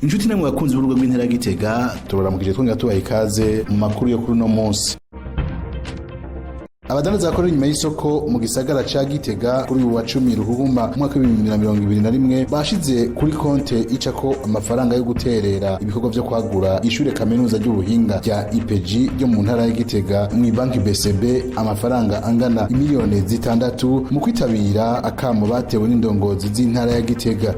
Inshuti namwe bakunzi b'urugo rw'intara ya Gitega, tubaramukije twongera tubaha ikaze mu makuru yo kuri uno munsi. Abadandaza bakorera inyuma y'isoko mu gisagara ca Gitega, kuri uyu wa 10 Ruhuhuma umwaka w'2021, bashize kuri konte icako amafaranga yo guterera ibikorwa vyo kwagura ishure kaminuza ry'ubuhinga rya IPG ryo mu ntara ya Gitega mu banki BCB amafaranga angana imiliyoni 6, mu kwitabira akamo batewe n'indongozi z'intara ya Gitega.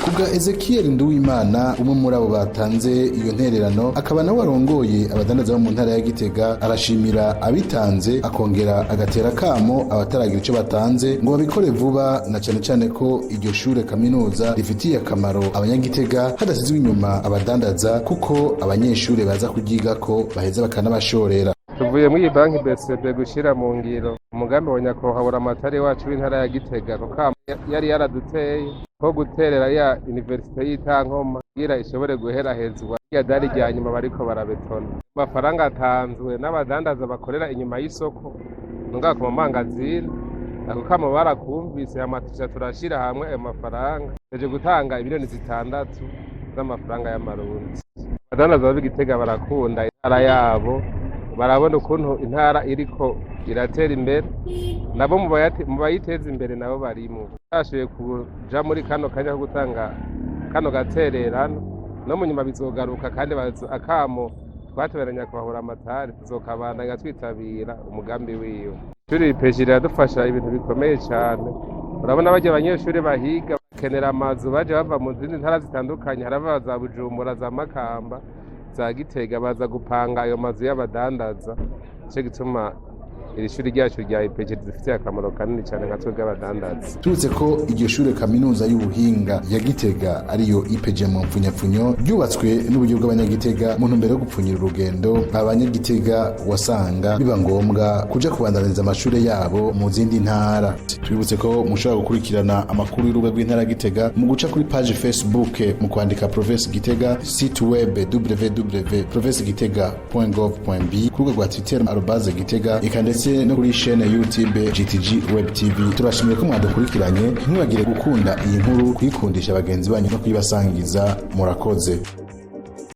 Kubwa Ezekiel Nduwimana, umwe muri abo batanze iyo ntererano, akaba nawe arongoye abadandaza bo mu ntara ya Gitega, arashimira abitanze, akongera agatera kamo abataragira ico batanze ngo babikore vuba, na cane cane ko iryo shure kaminuza rifitiye akamaro abanyagitega hadasizwe inyuma abadandaza, kuko abanyeshure baza kuryigako baheza bakanabashorera. Tuvuye muri iyi banki BCB gushyira mu ngiro umugambi wa nyakubahwa Buramatari wacu w'intara ya Gitega, kuko yari yaraduteye ko guterera ya université y'Itankoma kugira ishobore guherahezwa iya dari rya nyuma bariko barabetona. Amafaranga atanzwe n'abadandaza bakorera inyuma y'isoko ngaha ku mamangazini. Ako kamo barakumvise, hama tuca turashira hamwe ayo mafaranga, yaje gutanga imiliyoni 6 z'amafaranga y'amarundi. Abadandaza b'Igitega barakunda intara yabo, barabona ukuntu intara iriko iratera imbere, nabo mu bayiteza imbere nabo barimwo. Bashoboye kuja muri kano kanya ko gutanga kano gatererano, no mu nyuma bizogaruka, kandi akamo twateberanya nyakubahwa Buramatari tuzokabandanya twitabira umugambi wiwe. Ishuri IPG riradufasha ibintu bikomeye cane. Urabona barya abanyeshuri bahiga bakenera amazu, baje bava mu zindi ntara zitandukanye, harava za Bujumbura, za Makamba, za Gitega, baza gupanga ayo mazu y'abadandaza. Nico gituma iri shuri ryacu rya IPG ridufitiye akamaro kanini cyane nka twebwe abadandaza. Turutse ko iryo shure kaminuza y'ubuhinga ya Gitega, ariyo IPG mu mpfunyapfunyo, ryubatswe n'uburyo bw'abanyagitega mu ntumbero yo gupfunyira urugendo abanyagitega wasanga biba ngombwa kuja kubandaniza amashure yabo mu zindi ntara. Tubibutse ko mushobora gukurikirana amakuru y'urubuga rw'intara ya Gitega mu guca kuri page Facebook mu kwandika Province Gitega, site web www.provincegitega.gov.b, ku rubuga rwa Twitter @Gitega, eka ndetse no kuri chaîne YouTube GTG Web TV. Turashimiye ko mwadukurikiranye. Ntimwibagire gukunda iyi nkuru, kuyikundisha bagenzi banyu no kuyibasangiza. Murakoze.